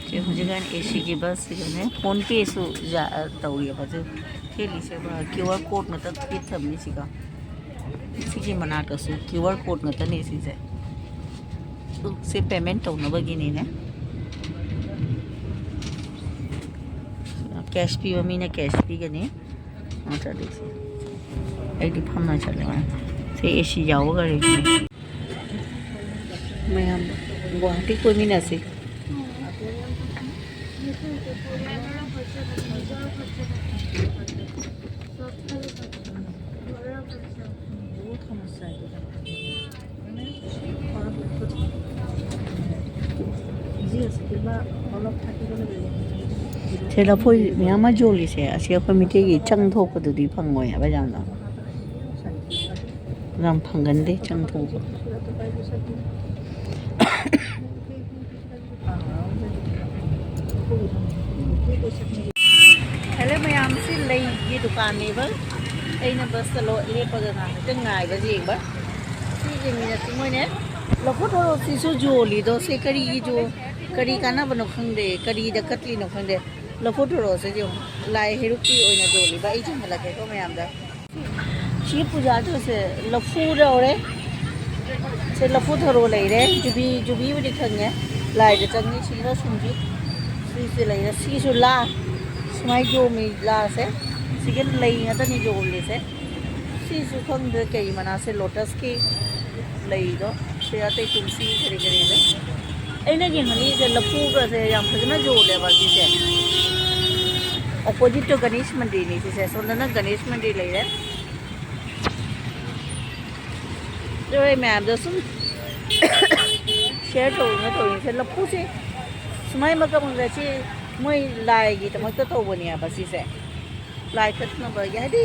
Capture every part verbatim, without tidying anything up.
ꯁꯤ ꯍꯧꯖꯤꯛꯀꯥꯟ ꯑꯦ ꯁꯤꯒꯤ ꯕꯁꯁꯤꯗꯅꯦ ꯐꯣꯟ ꯄꯦꯁꯨ ꯌꯥ-, ꯇꯧꯔꯤꯑꯕ꯫ ꯑꯗꯨ ꯊꯦꯠꯂꯤꯁꯦ ꯀ꯭ꯌꯨ ꯑꯥꯔ ꯀꯣꯗ ꯉꯥꯛꯇ ꯊꯦꯠ ꯊꯝꯃꯤꯁꯤꯒ꯫ ꯁꯤꯒꯤ ꯃꯅꯥꯛꯇꯁꯨ ꯀ꯭ꯌꯨ ꯑꯥꯔ ꯀꯣꯗ ꯉꯥꯛꯇꯅꯦ ꯁꯤꯁꯦ꯫ ꯁꯤ ꯄꯦꯃꯦꯟ ꯇꯧꯅꯕꯒꯤꯅꯤꯅꯦ꯫ ꯀꯦꯁ ꯄꯤꯕ ꯃꯤꯅ ꯀꯦꯁ ꯄꯤꯒꯅꯤ꯫ ꯅꯠꯇ꯭ꯔꯗꯤ ꯁꯤ ꯑꯩꯗꯤ ꯐꯝꯅ ꯆꯠꯂꯦ꯫ ꯁꯤ ꯑꯦ ꯁꯤ ꯌꯥꯎꯕ ꯒꯥꯔꯤꯅꯤ꯫ ꯃꯌꯥꯝ ꯒꯨꯋꯥꯍꯥꯇꯤ ꯀꯣꯏꯃꯤꯟꯅꯁꯤ꯫ ꯁꯦ ꯂꯐꯣꯏ ꯃꯌꯥꯝ ꯑꯃ ꯌꯣꯜꯂꯤꯁꯦ ꯑꯁꯤ ꯑꯩꯈꯣꯏ ꯃꯤꯇꯩꯒꯤ ꯆꯪ ꯊꯣꯛꯄꯗꯨꯗꯤ ꯐꯪꯉꯣꯏ ꯍꯥꯏꯕ ꯌꯥꯝꯅ꯫ ꯌꯥꯝ ꯐꯪꯒꯟꯗꯦ ꯆꯪ ꯊꯣꯛꯄ꯫ ꯍꯦꯜꯂꯣ ꯃꯌꯥꯝꯁꯤ ꯂꯩꯒꯤ ꯗꯨꯀꯥꯟꯅꯦꯕ꯫ ꯑꯩꯅ ꯕꯁꯇ ꯂꯣ-, ꯂꯦꯞꯄꯒ ꯉꯥꯏꯍꯥꯛꯇꯪ ꯉꯥꯏꯕꯁꯦ ꯌꯦꯡꯕ꯫ ꯁꯤ ꯌꯦꯡꯃꯤꯟꯅꯁꯤ ꯃꯣꯏꯅꯦ꯫ ꯂꯐꯨ ꯊꯔꯣꯁꯤꯁꯨ ꯌꯣꯜꯂꯤꯗꯣ ꯁꯤ ꯀꯔꯤꯒꯤ ꯌꯣ-, ꯀꯔꯤ ꯀꯥꯟꯅꯕꯅꯣ ꯈꯪꯗꯦ, ꯀꯔꯤꯗ ꯀꯠꯂꯤꯅꯣ ꯈꯪꯗꯦ꯫ ꯂꯐꯨ ꯊꯔꯣꯁꯦ ꯌꯦꯡꯉꯨ, ꯂꯥꯏ ꯍꯩꯔꯨꯛꯀꯤ ꯑꯣꯏꯅ ꯌꯣꯜꯂꯤꯕ꯫ ꯑꯩ ꯆꯤꯡꯍꯜꯂꯛꯀꯦꯀꯣ ꯃꯌꯥꯝꯗ꯫ ꯁꯤ ꯄꯨꯖꯥ ꯇꯧꯁꯦ ꯂꯐꯨ ꯌꯥꯎꯔꯦ꯫ ꯁꯦ ꯂꯐꯨ ꯊꯔꯣ ꯂꯩꯔꯦ꯫ ꯌꯨꯕꯤ, ꯌꯨꯕꯤꯕꯨꯗꯤ ꯈꯪꯉꯦ꯫ ꯂꯥꯏꯗ ꯆꯪꯉꯤ ꯁꯤꯒ ꯁꯨꯝꯕꯤ꯫ ꯁꯤꯁꯦ ꯂꯩꯔꯦ꯫ ꯁꯤꯁꯨ ꯂꯥ꯫ ꯁꯨꯃꯥꯏꯅ ꯌꯣꯝꯃꯤ ꯂꯥꯁꯦ꯫ ꯁꯤꯒ ꯂꯩ ꯉꯥꯛꯇꯅꯤ ꯌꯣꯝꯂꯤꯁꯦ꯫ ꯁꯤꯁꯨ ꯈꯪꯗꯦ ꯀꯩ ꯃꯅꯥꯁꯦ ꯂꯣꯇꯁꯀꯤ ꯂꯩꯗꯣ꯫ ꯁꯤ ꯑꯇꯩ ꯇꯨꯜꯁꯤ ꯀꯔꯤ ꯀꯔꯤ ꯂꯩ꯫ ꯑꯩꯅ ꯌꯦꯡꯍꯟꯅꯤꯡꯉꯤꯁꯦ ꯂꯐꯨꯒꯁꯦ ꯌꯥꯝ ꯐꯖꯅ ꯌꯣꯜꯂꯦꯕ ꯁꯤꯁꯦ꯫ ꯑꯣꯄꯣꯖꯤꯠꯇ ꯒꯅꯦꯁ ꯃꯟꯗꯤꯔꯅꯤ ꯁꯤꯁꯦ꯫ ꯁꯣꯝꯗꯅ ꯒꯅꯦꯁ ꯃꯟꯗꯤꯔ ꯂꯩꯔꯦ꯫ ꯑꯗꯣ ꯑꯩ ꯃꯌꯥꯝꯗ ꯁꯨꯝ ꯁꯤꯌꯔ ꯇꯧꯅ ꯇꯧꯔꯤꯁꯦ ꯂꯐꯨꯁꯦ ꯁꯨꯃꯥꯏ ꯃꯀꯛ ꯃꯀꯛꯁꯤ ꯃꯣꯏ ꯂꯥꯏꯒꯤꯗꯃꯛꯇ ꯇꯧꯕꯅꯦꯕ ꯁꯤꯁꯦ꯫ ꯂꯥꯏ ꯀꯠꯅꯕꯒꯤ ꯍꯥꯏꯗꯤ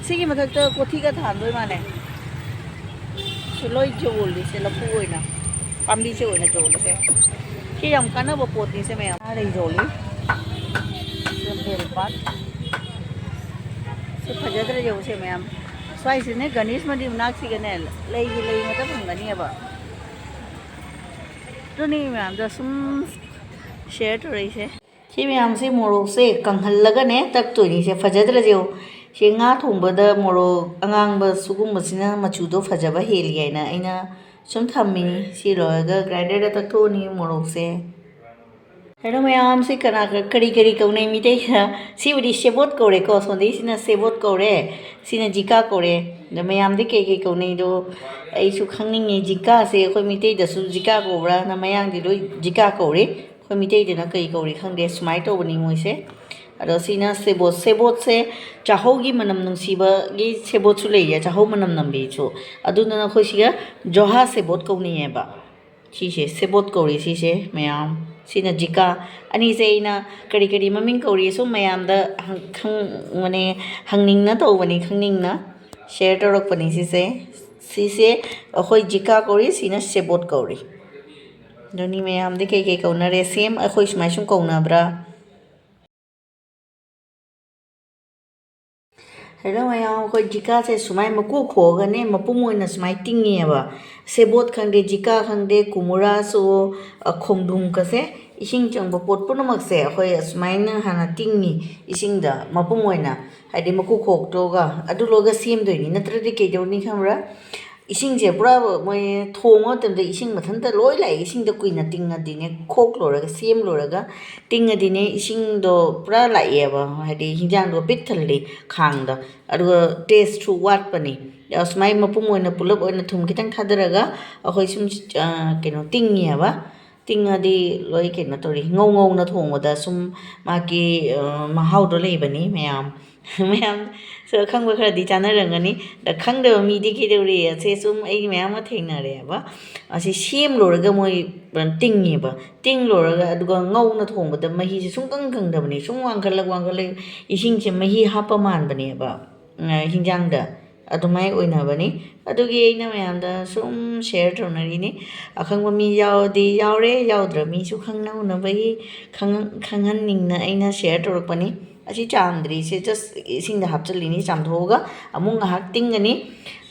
ꯁꯤꯒꯤ ꯃꯊꯛꯇ ꯀꯣꯊꯤꯒ ꯊꯥꯟꯗꯣꯏ ꯃꯥꯜꯂꯦ꯫ ꯁꯤ ꯂꯣꯏ ꯌꯣꯜꯂꯤꯁꯦ ꯂꯐꯨ ꯑꯣꯏꯅ ꯄꯥꯝꯕꯤꯁꯦ ꯑꯣꯏꯅ ꯌꯣꯜꯂꯤꯁꯦ꯫ ꯁꯤ ꯌꯥꯝ ꯀꯥꯟꯅꯕ ꯄꯣꯠꯅꯤꯁꯦ ꯃꯌꯥꯝ꯫ ꯉꯥꯔꯩ ꯌꯣꯜꯂꯤ꯫ ꯁꯤ ꯕꯦꯜ ꯄꯥꯠ꯫ ꯁꯤ ꯐꯖꯗ꯭ꯔ ꯌꯦꯡꯉꯨꯁꯦ ꯃꯌꯥꯝ꯫ ꯁ꯭ꯋꯥꯏꯁꯤꯅꯦ ꯒꯅꯦꯁ ꯃꯟꯗꯤꯔ ꯃꯅꯥꯛꯁꯤꯒꯅꯦ ꯂꯩꯒꯤ ꯂꯩ ꯉꯥꯛꯇ ꯐꯪꯒꯅꯤꯕ꯫ ꯑꯗꯨꯅꯤ ꯃꯌꯥꯝꯗ ꯁꯨꯝ ꯁꯤꯌꯔ ꯇꯧꯔꯛꯏꯁꯦ꯫ ꯁꯤ ꯃꯌꯥꯝꯁꯦ ꯃꯣꯔꯣꯛꯁꯦ ꯀꯪꯍꯜꯂꯒꯅꯦ ꯇꯛꯇꯣꯏꯅꯤꯁꯦ, ꯐꯖꯗ꯭ꯔꯁꯦ ꯌꯦꯡꯉꯣ꯫ ꯁꯤ ꯉꯥ ꯊꯣꯡꯕꯗ ꯃꯣꯔꯣꯛ ꯑꯉꯥꯡꯕ ꯁꯤꯒꯨꯝꯕꯁꯤꯅ ꯃꯆꯨꯗꯣ ꯐꯖꯕ ꯍꯦꯜꯂꯤ ꯍꯥꯏꯅ ꯑꯩꯅ ꯁꯨꯝ ꯊꯝꯃꯤꯅꯤ꯫ ꯁꯤ ꯂꯣꯏꯔꯒ ꯒ꯭ꯔꯥꯏꯟꯗꯔꯗ ꯇꯛꯊꯣꯛꯑꯅꯤ ꯃꯣꯔꯣꯛꯁꯦ꯫ ꯍꯜꯂꯣ ꯃꯌꯥꯝ, ꯁꯤ ꯀꯅꯥ ꯀꯔꯤ ꯀꯔꯤ ꯀꯧꯅꯩ ꯃꯤꯇꯩꯗ? ꯁꯤꯕꯨꯗꯤ ꯁꯦꯕꯣꯠ ꯀꯧꯔꯦꯀꯣ, ꯁꯣꯝꯗꯒꯤꯁꯤꯅ ꯁꯦꯕꯣꯠ ꯀꯧꯔꯦ, ꯁꯤꯅ ꯖꯤꯀꯥ ꯀꯧꯔꯦ꯫ ꯑꯗꯣ ꯃꯌꯥꯝꯗꯤ ꯀꯩ ꯀꯩ ꯀꯧꯅꯩꯗꯣ ꯑꯩꯁꯨ ꯈꯪꯅꯤꯡꯉꯦ꯫ ꯖꯤꯀꯥꯁꯦ ꯑꯩꯈꯣꯏ ꯃꯤꯇꯩꯗꯁꯨ ꯖꯤꯀꯥ ꯀꯧꯕ꯭ꯔꯥ? ꯅꯃꯌꯥꯡꯗꯤ ꯂꯣꯏ ꯖꯤꯀꯥ ꯀꯧꯔꯦ, ꯑꯩꯈꯣꯏ ꯃꯤꯇꯩꯗꯅ ꯀꯩ ꯀꯧꯔꯤ ꯈꯪꯗꯦ꯫ ꯁꯨꯃꯥꯏꯅ ꯇꯧꯕꯅꯤ ꯃꯣꯏꯁꯦ꯫ ꯑꯗꯣ ꯁꯤꯅ ꯁꯦꯕꯣꯠ꯫ ꯁꯦꯕꯣꯠꯁꯦ ꯆꯥꯛꯍꯧꯒꯤ ꯃꯅꯝ ꯅꯨꯡꯁꯤꯕꯒꯤ ꯁꯦꯕꯣꯠꯁꯨ ꯂꯩꯌꯦ, ꯆꯥꯛꯍꯧ ꯃꯅꯝ ꯅꯝꯕꯤꯁꯨ꯫ ꯑꯗꯨꯗꯨꯅ ꯑꯩꯈꯣꯏ ꯁꯤꯒ ꯖꯣꯍꯥ ꯁꯦꯕꯣꯠ ꯀꯧꯅꯩꯌꯦꯕ꯫ ꯁꯤꯁꯦ ꯁꯦꯕꯣꯠ ꯀꯧꯔꯤ ꯁꯤꯁꯦ ꯃꯌꯥꯝ꯫ ꯁꯤꯅ ꯖꯤꯀꯥ꯫ ꯑꯅꯤꯁꯦ ꯑꯩꯅ ꯀꯔꯤ ꯀꯔꯤ ꯃꯃꯤꯡ ꯀꯧꯔꯤ ꯁꯨꯝ ꯃꯌꯥꯝꯗ ꯍꯪ-, ꯈꯪ-, ꯃꯅꯦ, ꯍꯪꯅꯤꯡꯅ ꯇꯧꯕꯅꯤ, ꯈꯪꯅꯤꯡꯅ ꯁꯤꯌꯔ ꯇꯧꯔꯛꯄꯅꯤ ꯁꯤꯁꯦ꯫ ꯁꯤꯁꯦ ꯑꯩꯈꯣꯏ ꯖꯤꯀꯥ ꯀꯧꯔꯤ, ꯁꯤꯅ ꯁꯦꯕꯣꯠ ꯀꯧꯔꯤ꯫ ꯑꯗꯨꯅꯤ ꯃꯌꯥꯝꯗꯤ ꯀꯩ ꯀꯩ ꯀꯧꯅꯔꯦ? ꯁꯦꯝ ꯑꯩꯈꯣꯏ ꯁꯨꯃꯥꯏ ꯁꯨꯝ ꯀꯧꯅꯕ꯭ꯔꯥ? ꯍꯜꯂꯣ ꯃꯌꯥꯝ, ꯑꯩꯈꯣꯏ ꯖꯤꯀꯥꯁꯦ ꯁꯨꯃꯥꯏ ꯃꯀꯨ ꯈꯣꯛꯑꯒꯅꯦ ꯃꯄꯨꯝ ꯑꯣꯏꯅ ꯁꯨꯃꯥꯏ ꯇꯤꯡꯉꯦꯕ꯫ ꯁꯦꯕꯣꯠ ꯈꯪꯗꯦ, ꯖꯤꯀꯥ ꯈꯪꯗꯦ, ꯀꯨꯃꯨꯔꯥꯁꯨ, ꯑ, ꯈꯣꯡꯗ꯭ꯔꯨꯝꯒꯁꯦ, ꯏꯁꯤꯡ ꯆꯪꯕ ꯄꯣꯠ ꯄꯨꯝꯅꯃꯛꯁꯦ ꯑꯩꯈꯣꯏ ꯑꯁꯨꯃꯥꯏꯅ ꯍꯥꯟꯅ ꯇꯤꯡꯉꯤ ꯏꯁꯤꯡꯗ ꯃꯄꯨꯝ ꯑꯣꯏꯅ, ꯍꯥꯏꯗꯤ ꯃꯀꯨ ꯈꯣꯛꯇꯣꯛꯑꯒ꯫ ꯑꯗꯨ ꯂꯣꯏꯔꯒ ꯁꯦꯝꯗꯣꯏꯅꯤ, ꯅꯠꯇ꯭ꯔꯗꯤ ꯀꯩꯗꯧꯅꯤ ꯈꯪꯕ꯭ꯔꯥ? ꯏꯁꯤꯡꯁꯦ ꯄꯨꯔꯥ ꯃꯣꯏ ꯊꯣꯡꯕ ꯃꯇꯝꯗ ꯏꯁꯤꯡ ꯃꯊꯟꯇ ꯂꯣꯏ ꯂꯥꯛꯑꯦ꯫ ꯏꯁꯤꯡꯗ ꯀꯨꯏꯅ ꯇꯤꯡꯉꯗꯤꯅꯦ, ꯈꯣꯛ ꯂꯣꯏꯔꯒ, ꯁꯦꯝ ꯂꯣꯏꯔꯒ ꯇꯤꯡꯉꯗꯤꯅꯦ, ꯏꯁꯤꯡꯗꯣ ꯄꯨꯔꯥ ꯂꯥꯛꯑꯦꯕ, ꯍꯥꯏꯗꯤ ꯍꯤꯟꯖꯥꯡꯗꯣ ꯄꯤꯛ ꯊꯜꯂꯤ ꯈꯥꯡꯗ, ꯑꯗꯨꯒ ꯇꯦꯁꯁꯨ ꯋꯥꯠꯄꯅꯤ꯫ ꯑꯁꯨꯃꯥꯏ ꯃꯄꯨꯝ ꯑꯣꯏꯅ ꯄꯨꯂꯞ ꯑꯣꯏꯅ ꯊꯨꯝ ꯈꯤꯇꯪ ꯊꯥꯗꯔꯒ ꯑꯩꯈꯣꯏ ꯁꯨꯝ, ꯑ, ꯀꯩꯅꯣ, ꯇꯤꯡꯉꯦꯕ꯫ ꯇꯤꯡꯉꯗꯤ ꯂꯣꯏ ꯀꯩꯅꯣ ꯇꯧꯔꯤ, ꯉꯧ ꯉꯧꯅ ꯊꯣꯡꯕꯗ ꯁꯨꯝ ꯃꯥꯒꯤ, ꯑ, ꯃꯍꯥꯎꯗꯣ ꯂꯩꯕꯅꯤ ꯃꯌꯥꯝ꯫ ꯃꯌꯥꯝꯁꯨ ꯑꯈꯪꯕ ꯈꯔꯗꯤ ꯆꯥꯅꯔꯝꯒꯅꯤ꯫ ꯑꯗ ꯈꯪꯗꯕ ꯃꯤꯗꯤ ꯀꯩꯗꯧꯔꯤ? ꯑꯁꯦ ꯁꯨꯝ ꯑꯩ ꯃꯌꯥꯝ ꯑꯃ ꯊꯦꯡꯅꯔꯦꯕ꯫ ꯑꯁꯤ ꯁꯦꯝ ꯂꯣꯏꯔꯒ ꯃꯣꯏ ꯇꯤꯡꯉꯦꯕ꯫ ꯇꯤꯡ ꯂꯣꯏꯔꯒ ꯑꯗꯨꯒ ꯉꯧꯅ ꯊꯣꯡꯕꯗ ꯃꯍꯤꯁꯦ ꯁꯨꯡꯀꯪ ꯀꯪꯗꯕꯅꯤ꯫ ꯁꯨꯝ ꯋꯥꯡꯈꯠꯂꯛ ꯋꯥꯡꯈꯠꯂꯛ ꯏꯁꯤꯡꯁꯦ ꯃꯍꯤ ꯍꯥꯞꯄ ꯃꯥꯟꯕꯅꯦꯕ, ꯑ, ꯍꯤꯟꯖꯥꯡꯗ꯫ ꯑꯗꯨꯃꯥꯏꯅ ꯑꯣꯏꯅꯕꯅꯤ꯫ ꯑꯗꯨꯒꯤ ꯑꯩꯅ ꯃꯌꯥꯝꯗ ꯁꯨꯝ ꯁꯤꯌꯔ ꯇꯧꯅꯔꯤꯅꯤ꯫ ꯑꯈꯪꯕ ꯃꯤ ꯌꯥꯎꯔꯗꯤ ꯌꯥꯎꯔꯦ, ꯌꯥꯎꯗ꯭ꯔ ꯃꯤꯁꯨ ꯈꯪꯅꯧꯅꯕꯒꯤ ꯈꯪ-, ꯈꯪꯍꯟꯅꯤꯡꯅ ꯑꯩꯅ ꯁꯤꯌꯔ ꯇꯧꯔꯛꯄꯅꯤ꯫ ꯑꯁꯤ ꯆꯥꯝꯗ꯭ꯔꯤꯁꯦ just ꯏꯁꯤꯡꯗ ꯍꯥꯞꯆꯤꯜꯂꯤꯅꯤ, ꯆꯥꯝꯊꯣꯛꯑꯒ ꯑꯃꯨꯛ ꯉꯥꯏꯍꯥꯛ ꯇꯤꯡꯒꯅꯤ꯫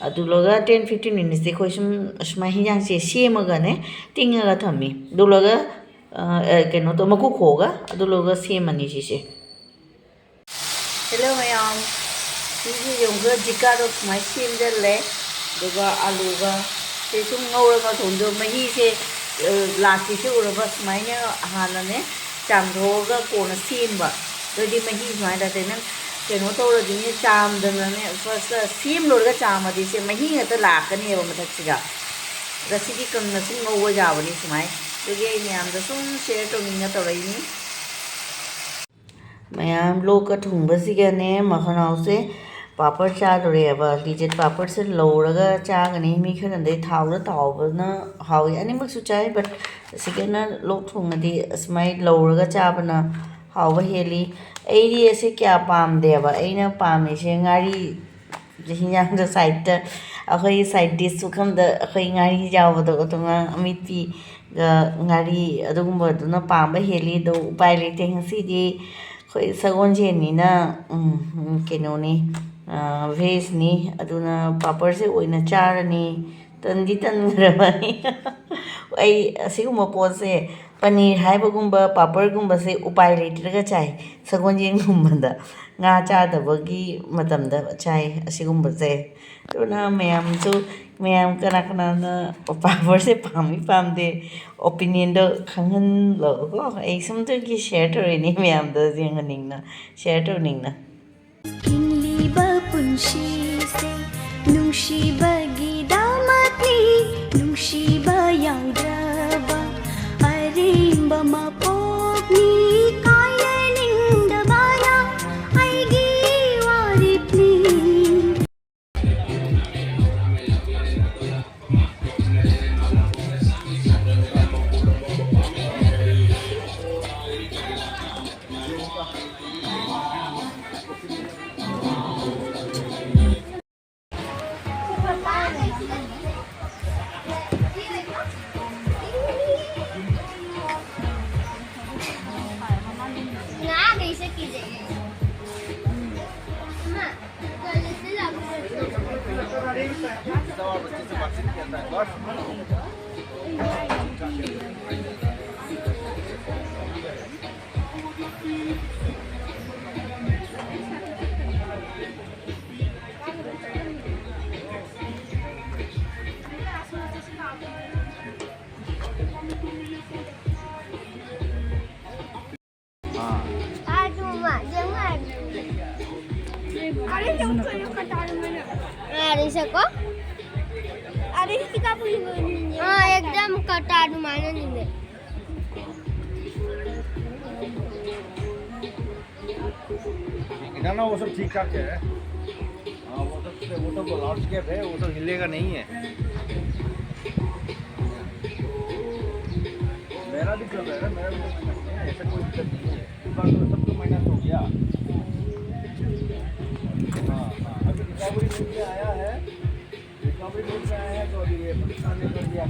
ꯑꯗꯨ ꯂꯣꯏꯔꯒ ten fifteen minutesꯇꯤ ꯑꯩꯈꯣꯏ ꯁꯨꯝ ꯑꯁꯨꯃꯥꯏꯅ ꯍꯤꯟꯖꯥꯡꯁꯦ ꯁꯦꯝꯃꯒꯅꯦ ꯇꯤꯡꯉꯒ ꯊꯝꯃꯤ꯫ ꯑꯗꯨ ꯂꯣꯏꯔꯒ ꯑ, ꯑ, ꯀꯩꯅꯣ ꯇꯧ, ꯃꯀꯨ ꯈꯣꯛꯑꯒ ꯑꯗꯨ ꯂꯧꯔꯒ ꯁꯦꯝꯃꯅꯤ ꯁꯤꯁꯦ꯫ ꯍꯦꯜꯂꯣ ꯃꯌꯥꯝ, ꯁꯤꯁꯦ ꯌꯦꯡꯉꯨꯒ ꯖꯤꯀꯥꯗꯣ ꯁꯨꯃꯥꯏꯅ ꯁꯦꯝꯖꯜꯂꯦ꯫ ꯑꯗꯨꯒ ꯑꯂꯨꯒ ꯁꯤ ꯁꯨꯝ ꯉꯧꯔꯒ ꯊꯣꯡꯗꯣ ꯃꯍꯤꯁꯦ, ꯑ, ꯂꯥꯛꯇ꯭ꯔꯤꯁꯦ ꯎꯔꯕ? ꯁꯨꯃꯥꯏꯅ ꯍꯥꯟꯅꯅꯦ ꯆꯥꯝꯊꯣꯛꯑꯒ ꯀꯣꯟꯅ ꯁꯦꯝꯕ꯫ ꯑꯗꯨꯗꯤ ꯃꯍꯤ ꯁꯨꯃꯥꯏꯅ ꯂꯥꯛꯇꯦ꯫ ꯅꯪ ꯀꯩꯅꯣ ꯇꯧꯔꯗꯤꯅꯦ, ꯆꯥꯝꯗꯅꯅꯦ, ꯐꯥꯔꯁꯇ ꯁꯦꯝ ꯂꯣꯏꯔꯒ ꯆꯥꯝꯃꯗꯤ ꯁꯦ ꯃꯍꯤ ꯉꯥꯛꯇ ꯂꯥꯛꯀꯅꯦꯕ ꯃꯊꯛꯁꯤꯗ꯫ ꯉꯁꯤꯗꯤ ꯀꯪꯅ ꯁꯨꯝ ꯉꯧꯕ ꯌꯥꯕꯅꯤ ꯁꯨꯃꯥꯏ꯫ ꯑꯗꯨꯒꯤ ꯑꯩ ꯃꯌꯥꯝꯗ ꯁꯨꯝ ꯁꯤꯌꯔ ꯇꯧꯅꯤꯡꯉ ꯇꯧꯔꯛꯏꯅꯤ꯫ ꯃꯌꯥꯝ ꯂꯣꯛꯀ ꯊꯨꯡꯕꯁꯤꯒꯅꯦ ꯃꯈꯅꯥꯎꯁꯦ ꯄꯥꯄꯔ ꯆꯥꯗꯣꯔꯦꯕ꯫ ꯂꯤꯖꯦꯠ ꯄꯥꯄꯔꯁꯦ ꯂꯧꯔꯒ ꯆꯥꯒꯅꯤ꯫ ꯃꯤ ꯈꯔꯅꯗꯤ ꯊꯥꯎꯗ ꯇꯥꯎꯕꯅ ꯍꯥꯎꯏ꯫ ꯑꯅꯤꯃꯛꯁꯨ ꯆꯥꯏ, but ꯑꯁꯤꯒꯅ ꯂꯣꯛ ꯊꯨꯡꯉꯗꯤ ꯑꯁꯨꯃꯥꯏ ꯂꯧꯔꯒ ꯆꯥꯕꯅ ꯍꯥꯎꯕ ꯍꯦꯜꯂꯤ꯫ ꯑꯩꯗꯤ ꯑꯁꯤ ꯀꯌꯥ ꯄꯥꯝꯗꯦꯕ꯫ ꯑꯩꯅ ꯄꯥꯝꯃꯤꯁꯦ ꯉꯥꯔꯤ, ꯍꯤꯟꯖꯥꯡꯗ ꯁꯥꯏꯠꯇ ꯑꯩꯈꯣꯏꯒꯤ ꯁꯥꯏꯠ ꯗꯤꯁ ꯄꯨꯈꯝꯗ ꯑꯩꯈꯣꯏ ꯉꯥꯔꯤ ꯌꯥꯎꯕꯗꯣ, ꯑꯗꯨꯒ ꯉꯥ ꯑꯃꯦꯠꯄꯤꯒ ꯉꯥꯔꯤ ꯑꯗꯨꯒꯨꯝꯕꯗꯨꯅ ꯄꯥꯝꯕ ꯍꯦꯜꯂꯤ꯫ ꯑꯗꯣ ꯎꯄꯥꯏ ꯂꯩꯇꯦ, ꯉꯁꯤꯗꯤ ꯑꯩꯈꯣꯏ ꯁꯒꯣꯜꯁꯦꯟꯅꯤꯅ, ꯎꯝ, ꯀꯩꯅꯣꯅꯤ, ꯚꯦꯖꯅꯤ, ꯑꯗꯨꯅ ꯄꯥꯄꯔꯁꯦ ꯑꯣꯏꯅ ꯆꯥꯔꯅꯤ꯫ ꯇꯟꯗꯤ ꯇꯟꯈ꯭ꯔꯕꯅꯤ꯫ ꯑꯩ ꯑꯁꯤꯒꯨꯝꯕ ꯄꯣꯠꯁꯦ, ꯄꯅꯤꯔ ꯍꯥꯏꯕꯒꯨꯝꯕ, ꯄꯥꯄꯔꯒꯨꯝꯕꯁꯦ ꯎꯄꯥꯏ ꯂꯩꯇ꯭ꯔꯒ ꯆꯥꯏ꯫ ꯁꯒꯣꯜꯁꯦꯟꯒꯨꯝꯕꯗ, ꯉꯥ ꯆꯥꯗꯕꯒꯤ ꯃꯇꯝꯗ ꯆꯥꯏ ꯑꯁꯤꯒꯨꯝꯕꯁꯦ꯫ ꯑꯗꯨꯅ ꯃꯌꯥꯝꯁꯨ, ꯃꯌꯥꯝ ꯀꯅꯥ ꯀꯅꯥꯅ ꯄꯥꯄꯔꯁꯦ ꯄꯥꯝꯃꯤ ꯄꯥꯝꯗꯦ, ꯑꯣꯄꯤꯅꯤꯌꯟꯗꯣ ꯈꯪꯍꯜꯂꯣꯀꯣ꯫ ꯑꯩ ꯁꯨꯝꯗꯒꯤ ꯁꯤꯌꯔ ꯇꯧꯔꯤꯅꯤ, ꯃꯌꯥꯝꯗ ꯌꯦꯡꯍꯟꯅꯤꯡꯅ, ꯁꯤꯌꯔ ꯇꯧꯅꯤꯡꯅ꯫ ꯍꯤꯡꯂꯤꯕ ꯄꯨꯟꯁꯤꯁꯦ ꯅꯨꯡꯁꯤꯕꯒꯤꯗꯃꯛꯅꯤ, ꯅꯨꯡꯁꯤꯕ ꯌꯥꯎꯗ꯭ꯔꯕ ꯑꯔꯦꯝꯕ ꯃꯄꯣꯛꯅꯤ꯫ ꯀꯥꯏꯅꯅꯤꯡꯗꯕꯅ ꯑꯩꯒꯤ ꯋꯥꯔꯦꯞꯅꯤ꯫ अरे, इसको। अरे, इसका पूरी। हाँ, एकदम कटारू मानो नहीं। ना, ना, वो सब ठीक ठाक है। हाँ, वो सब, वो सब लाउड स्केप है, वो सब हिलेगा नहीं है। मेरा भी चल रहा है ना, मेरा भी तो माइनस है, ऐसा कोई दिक्कत नहीं है। इस बार तो सबको माइनस हो गया। हाँ, हाँ, अभी रिकवरी मोड में आया है, रिकवरी मोड में आया है, तो अभी ये पाकिस्तान ने कर दिया।